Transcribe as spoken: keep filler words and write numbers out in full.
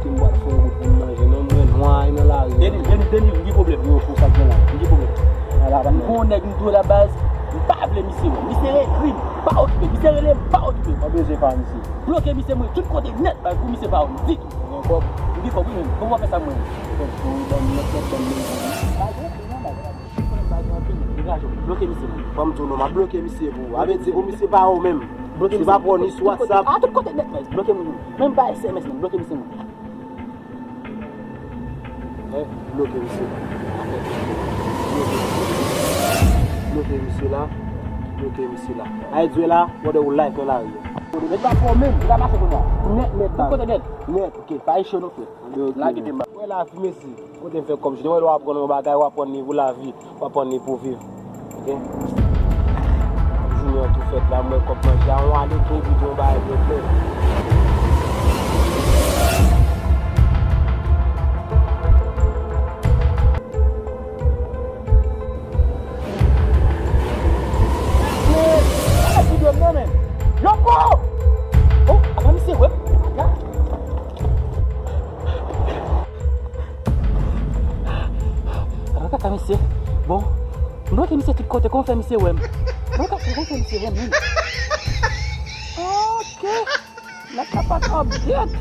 M pral fè wout pou m manje non, mwen nwa nan lari. Denis, Denis, Denis, m gen pwoblèm. Yo, pou sa k gen la? M gen pwoblèm. M gen yon nèg m dwe la baz, m pa vle misye wè. Misye ekri m, pa okipe. Misye rele m, pa okipe. Pa bezwen pa misye. Bloke misye mwen tout kote nèt baz pou misye pa wè m ditou. Ou gen kòb? M gen kòb wi men. Kòman w ap fè sa mwen? Kòb pou ou ban m nèt, nèt ban m menm. Degaje w, bloke misye mwen. Ban m tou non, m ap bloke misye pou ou. A vle di pou misye pa wè w menm. Bloke misye. Misye pa pran ni sou WhatsApp. A tout kote nèt baz. Bloke m. Menm pa S M S menm, bloke misye mwen. Eh, bloke misye. Bloke misye la. Bloke misye la. Ay, Dye la, wòdè ou live nan lari a. Nèt pa fò menm, li pa mache kounye a. Nèt, nèt, tout kote nèt. Nèt, ok, pa iche non, frè. Lage de ma. Wè lavi, mesye. Kote m fè kòb, jodi wè lè w aprann yon bagay, w aprann li pou lavi. W ap pran li pou viv. Ok? Jounen an tou fèt la, mwen kòb manje a, yon ale tou, epi yon bagay vle fè. Men, pa met videyo m non, men. Loko! Oh, apa misye wè m? Apa kaka misye? Bon, m bloke misye tout kote, kòman fè misye wè m? Bon, kaka, kòman fè misye wè m menm? Ok. Nèg la pa t update.